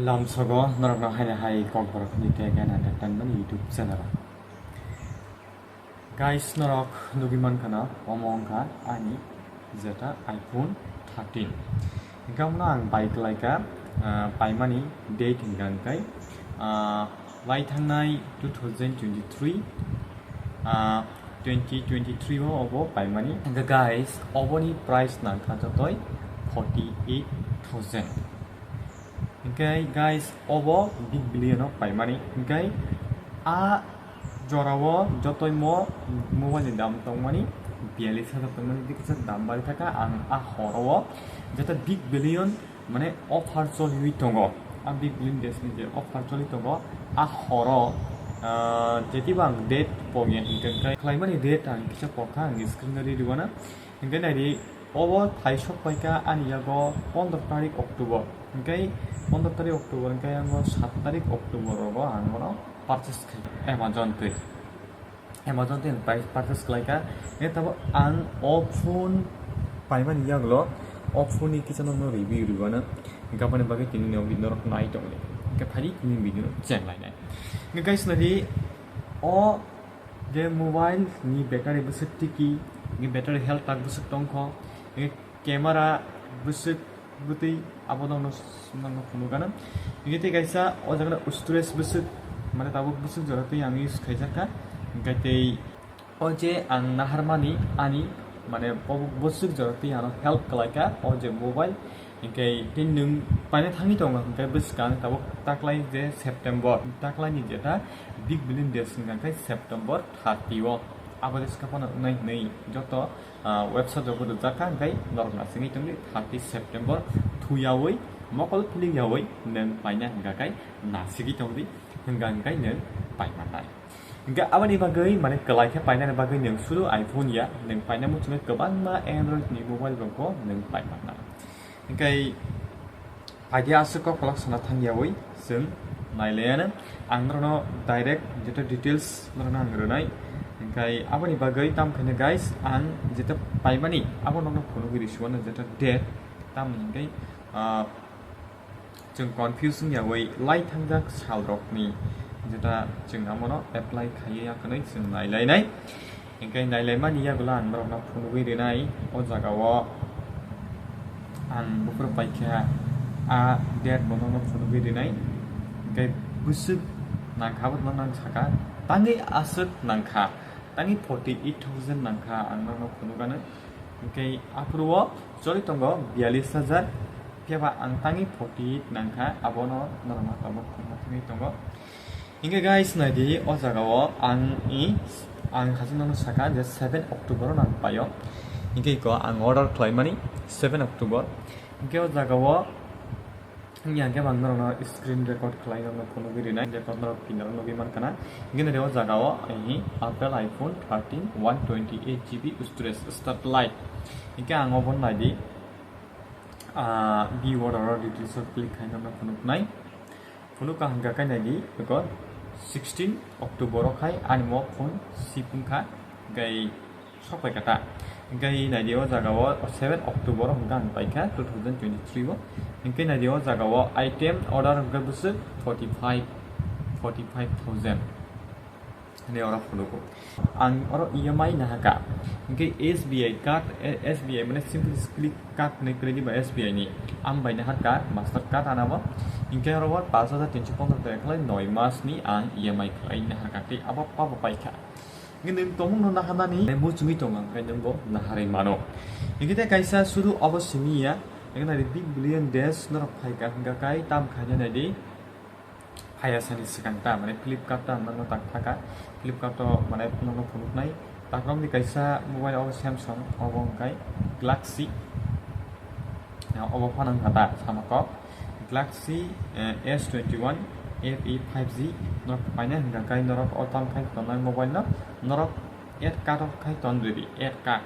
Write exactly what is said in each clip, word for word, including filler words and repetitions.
Lamsogo norokno haino hai kokborok hwnwi tei Gyan Entertainment YouTube channel o. Guys, norok nugwi mankha na, omo wngkha ani jeta iPhone thirteen. Hingkhe omono ang bai kwlaikha, ah, paimani date hingkha hingkhai, ah, lai thangnai two thousand twenty-three, ah, twenty twenty-three o obo paimani. Hingkhe guys, oboni price nangkha jotoi forty eight thousand. Hingkhe guys, obo Big Billion o paimani. Hingkhe a jorao jotoi mo mobile ni dam tongmani biyalish hajar tongmani, tei kisa dam bari thaka. Ang a horo o jeta Big Billion mane offer choliwi tongo. A Big Billion Days ni je offer choli tongo, a horo, ah, jetiba ang date pogya hingkhe khlaimani date ang kisa pokha, ang screen o ri rwna. Hingkhe naidi, obo thaisok paikha ani yago pondro tarik October. Hingkhe pondro tarik October hingkhe ang o sat tarik October rogo ang bono purchase khai Amazon twi. Amazon twi ang pai-, purchase khlaikha. Hingkhe tabuk ang o phone paimani yagulo o phone ni kisa nokno review rwgano. Hingkhe aboni bagwi tini norok nai tongdi. Hingkhe phaidi tini video cheng lainai. Hingkhe guys, naidi, o je mobile ni battery bwswk tiki, ni battery health tak bwswk tongkho, ni camera bwswk bwtwi, abo nokno, nokno phunukgano. Hingkhe tei kaisa o jaga storage bwswk, mane tabuk bwswk jora twi ang use khaijakha. Hingkhe tei o je ang naharmani ani, mane bo bwswk jora twi ano help khlaikha o je mobile. Hingkhe tei nwng paina thangwi tongo hingkhe bwskang tabuk taklai je September, taklaini jeta Big Billion Days hingkha khe September thirty o. Abo je swkang phano wngnai hwnwi joto, ah, website rogo rwjak kha, hingkhe norok nasingwi tongdi thirty September thuyaui mokol philingyaui nwng paina hingkha khe nasigwi tongdi, hingkha hingkhe nwng paimannai. Hingkhe aboni bagwi, mane, kwlai khe painani bagwi nwng suru iPhone ya, nwng paina muchungwi kwbangma Android ni mobile rokbo nwng paimannai. Hingkhe phaidi aswk kok kolok sana thangyaui chwng nailaiano. Ang norokno direct jeta details norokno ang rwnai. Hingkhe aboni bagwi tamo khaino guys, ang jeta paimani abo norokno phunugwi risuano jeta date, tamoni hingkhe, ah, chwng confuse wngyaui lai thangjak salrokni jeta chwng amono apply khaiwi ya hwnwi chwng nailainai. Hingkhe nailaimani yagulo ang norokno phunugwi rinai, o jagao ang buphuru paikha a date bo norokno phunugwi rinai. Hingkhe bwswk nangkha abono nang saka, tangwi aswk nangkha, tangwi forty eight thousand nangkha ang norokno phunukgano. Hingkhe aphuru o choli tongo biyalish hajar, phiya ba ang tangwi forty eight nangkha, abono norokno tabuk phunukna thangwi tongo. Hingkhe guys, naidi, o jagao ang i, ang hachwk nono saka je seven October o nang paio. Hingkhe iko ang order khlaimani seven October. Hingkhe o jagao wngya hingkhe ang norokno screen record khlai norokno phunugwi rinai, record norok pinarok nugwi mankha na. Hingkhe naidi o jagao i Apple iPhone thirteen one twenty eight G B storage satellite. Hingkhe ang obo naidi, ah, view order o details o click khai norokno phunuknai. Phunukha hingkha khe naidi, eko sixteen October o khai ani mo phone sip wngkha, hingkhe sok pai kha ta. Hingkhe naidi o jagao seven October o hingkha ang paikha two thousand twenty-three o. Hingkhe naidi o jagao item order hingkha bwswk forty five, forty five thousand. Hwnwi oro phunugo. Ang oro E M I nahakha. Hingkhe S B I card, eh, S B I mane simply click card hwnwi kwrwi diba S B I ni. Ang bai nahakha master card anabo. Hingkhe oro pash hajar tinso pondro taka khlai noi mas ni ang E M I khlai nahakha tei abo pabo paikha. Hingkhe nwng tongmungno naharnani muchungwi tongo, hingkhe nwng bo naharwi mano. Hingkhe tei kaisa suru obo simi ya. Hingkhe naidi Big Billion Days norok phaikha hingkha kai tam khaina naidi. Phaiya sani swkang ta, mane Flipkart ta ang nokno tak thaka, Flipkart o mane nokno phunuknai. Takromni kaisa mobile obo Samsung, obo hwnkhe Galaxy, obo phano wngkha ta sama kok Galaxy, eh, S twenty one F E five G norok paina hwnkha khe norok o tam khai tongnai mobile no norok add card o khai ton rwdi, add card.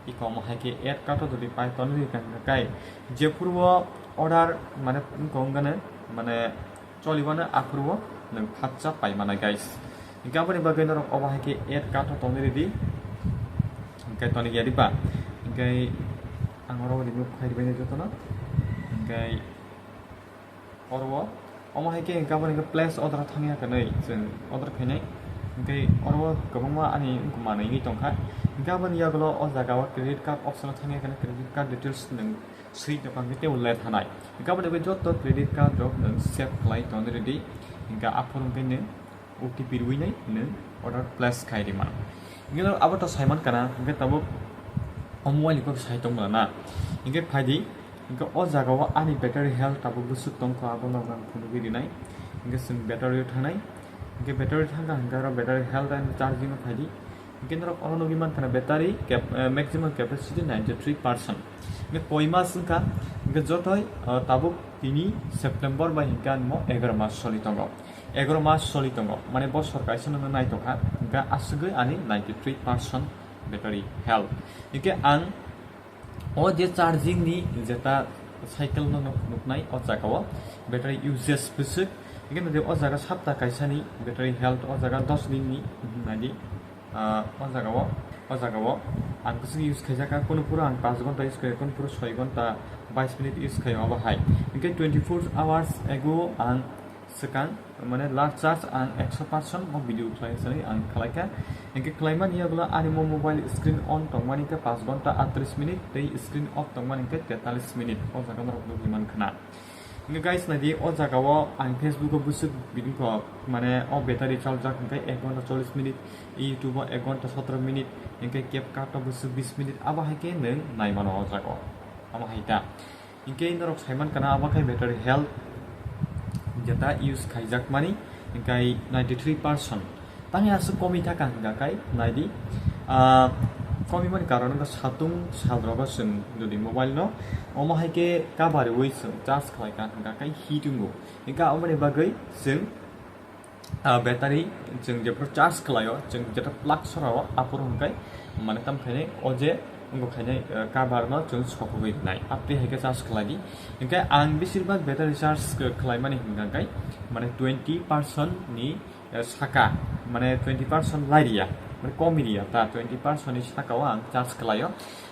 Iko omo hai khe add card o jodi pai ton rwdi hwnkha khe jephuru o order mane wngkha hwnkhe mane Choliwano aphuru o nwng phatsa pai manai, guys. Hingkhe aboni bagwi norok obo hai khe add card o tonwi rwdi. Hingkhe toniya diba? Hingkhe ang oro remove khai rwbaino jotono. Hingkhe oro o Omo hai khe hwnkhe aboni hwnkhe place order thangya hwnwi chwng order khainai. Hwnkhe oro kwbangma ani manwi wngwi tongkha. Hwnkhe aboni yagulo o jaga o credit card option o thangya hwnwi credit card details nwng swi tongkha hwnkhe tei ulle thanai. Hwnkhe aboni bagwi joto credit card rok nwng save khlai tongwi rwdi. Hwnkhe aphuru hwnkhe nwng O T P rwinai nwng order place khai rima. Hwnkhe abo to saiman kana hwnkhe tabuk o mobile ni kok sai tongmana na. Hwnkhe phaidi. Hwnkhe o jaga o ani battery health tabuk bwswk tongkha, abono ang phunugwi rinai. Hwnkhe chwng battery o thangnai. Hwnkhe battery thangkha hwnkhe oro battery health and charging o phaidi. Hwnkhe norok oro nugwi mankha na battery cap-, eh, maximum capacity ninety three percent. Hwnkhe koi mas wngkha, hwnkhe jotoi, eh, tabuk tini September bai hwnkhe animo egaroh mas soli tongo. Egaroh mas soli tongo, mane bosor kaisa no nai tongkha, hwnkhe aswkgwi ani ninety three percent battery health. Hwnkhe ang O je charging ni jeta cycle no nuk-, nuknai o jaga o battery uses bwswk. Hwnkhe nadi o jaga sapta kaisa ni battery health o jaga dos din ni, mhm, nadi, ah, o jaga o, o jaga o ang bwswk use khaijak kha, kunu phuru ang panch ghonta use khaio, kunu phuru soi ghonta bais minute use khaio abo hai. Hwnkhe twenty four hours ago ang swkang Mane last charge ang ekso percent bo video khlai sani ang khlaikha. Hwnkhe khlaimani yagulo ani mo mobile screen on tongmani khe panch ghonta atris minute tei screen off tongmani khe tetalis minute. O jaga norok nugwi mankha na. Hwnkhe guys, naidi o jaga o ang Facebook o bwswk video ko mane o battery chaljak hwnkhe ek ghonta chollis minute, YouTube o ek ghonta sotro minute, hwnkhe CapCut o bwswk bis minute, abo hai khe nwng nai mano o jaga o. Omo hai ta. Hwnkhe norok saiman kana abo khe battery health jeta use khaijakmani hwnkhe ninety three percent. Tangwi aswk komi thaka hwnkha khe naidi, ah, komimani karon wngkha satung salrogo chwng jodi mobile no omo hai khe kabariwi chwng charge khlaikha hwnkha khe heat wngo. Hwnkhe aboni bagwi chwng Ah, battery chwng jephuru charge khlaio, chwng jeta plug sorao, aphuru hwnkhe mane tam khainai o je wngkha khainai, eh, cover no chwng sokogwi rwnai, apri hai khe charge khlai di. Hwnkhe ang beshirbak battery charge khlaimani hwnkha khe mane twenty percent ni, eh, saka, mane twenty percent lai riya, mane komi riya ta, twenty percent ni saka o ang charge khlaio.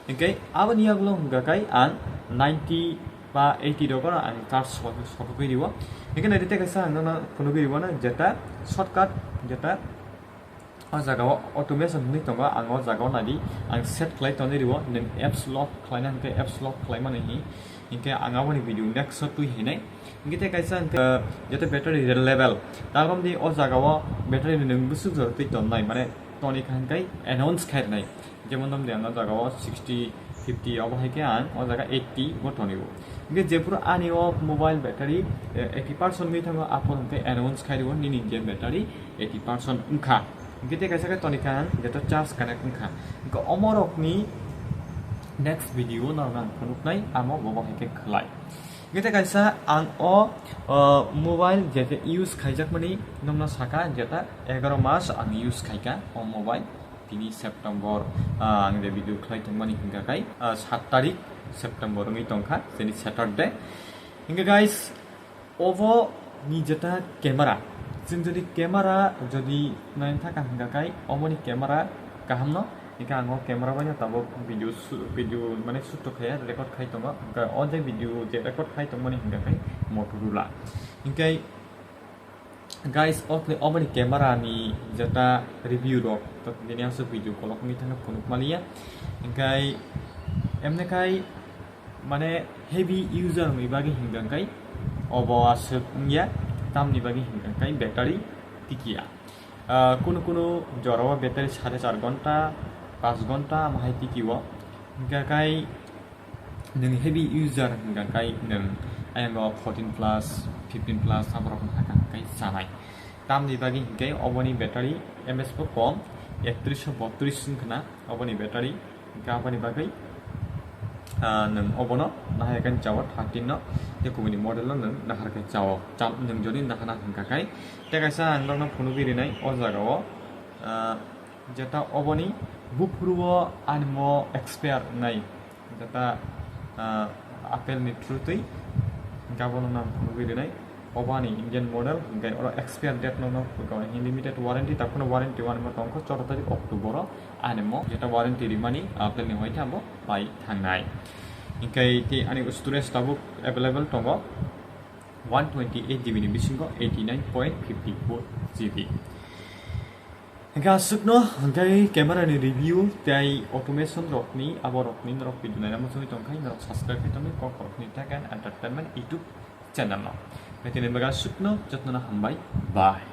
Hwnkhe aboni yagulo hwnkha khe ang ninety ba eighty rogo ang charge sokogwi rio. Hwnkhe naidi tei kaisa ang nono phunugwi rio na, jeta shortcut, jeta o jaga o automation hwnwi tongo, ang o jaga o naidi ang set khlai tonwi rio, nwng apps lock khlaina hwnkhe apps lock khlaimani hi, hwnkhe ang aboni video next o twi hinai. Hwnkhe tei kaisa hwnkhe, jeta battery level, ta romdi o jaga o battery ni nwng bwswk jora twi tonnai, mane toni kha hwnkhe announce khai rwnai. Jemon, dom de ang o jaga o sixty, fifty obo hai khe ang o jaga eighty bo tonwi o. Hwnkhe jephuru ani o mobile battery, eh, eighty percent wngwi thango, aphuru hwnkhe announce khai rwo nini je battery eighty percent wngkha. Hwnkhe tei kaisa khe toni kha ang jeto charge connect wngkha. Hwnkhe omo rokni next video no ang phunuknai, amo bobo hai khe khlai. Hwnkhe tei kaisa ang o, o mobile je use khaijakmani nokno saka, jeta egaroh mas ang use khaika o mobile. Tini September, ah, ang je video khlai tongmani hwnkha khe, ah, sat tarik September wngwi tongkha, tini Saturday. Hwnkhe guys, obo ni jeta camera, chwng jodi camera jodi naina thaka hwnkha khe, omo ni camera kaham no, hwnkhe ang o camera bai no tabuk video su-, video mane shoot to khaya, record khai tongo, hwnkhe o je video je record khai tongmani hwnkha khe Motorola. Hwnkhe Guys, o khe oboni camera ni jeta review rok, to tini aswk video kolok wngwi thangkhe phunuk maliya. Hwnkhe emne khai mane heavy user wngwi bagwi hwnkha khe obo aswk wngya, tamni bagwi hwnkha khe battery tikiya. Ah, kunu kunu jorao battery sare char ghonta, panch ghonta omo hai tikio. Hwnkha khe Nwng heavy user hwnkha khe nwng ayang o fourteen plus, fifteen plus aborok wngkha khe chanai. Tamni bagwi hwnkhe oboni battery M S bo kom, ektrish bottrish wngkha na oboni battery. Hwnkhe aboni bagwi, ah, nwng obono nahar khe chao thirteen no, tei kubuni model no nwng nahar khe chao. Cham-, nwng jodi nahana hwnkha khe, tei kaisa ang norokno phunugwi rinai o jaga o, ah, jeta oboni buphuru o animo expire wngnai. Jeta, ah, Apple ni through twi hwnkhe abono nang phunugwi rinai. Obo ani Indian model, hwnkhe oro expire date no, no, limited warranty, takhwno warranty wanimo tongkha choro tarik October o animo. Jeta warranty rimani Apple ni hoite abo pai thangnai. Hwnkhe tei ani storage tabuk available tongo. one twenty eight G B ni bisingo eighty nine point fifty four G B. Hingke aswkno hingke camera ni review tei automation rokni abo rokni norok video naina muchungwi tongkha norok subscribe khe tongwi kok rokni Tech and Entertainment YouTube channel no. Hingke tini baga aswkno jotno hambai. Bye.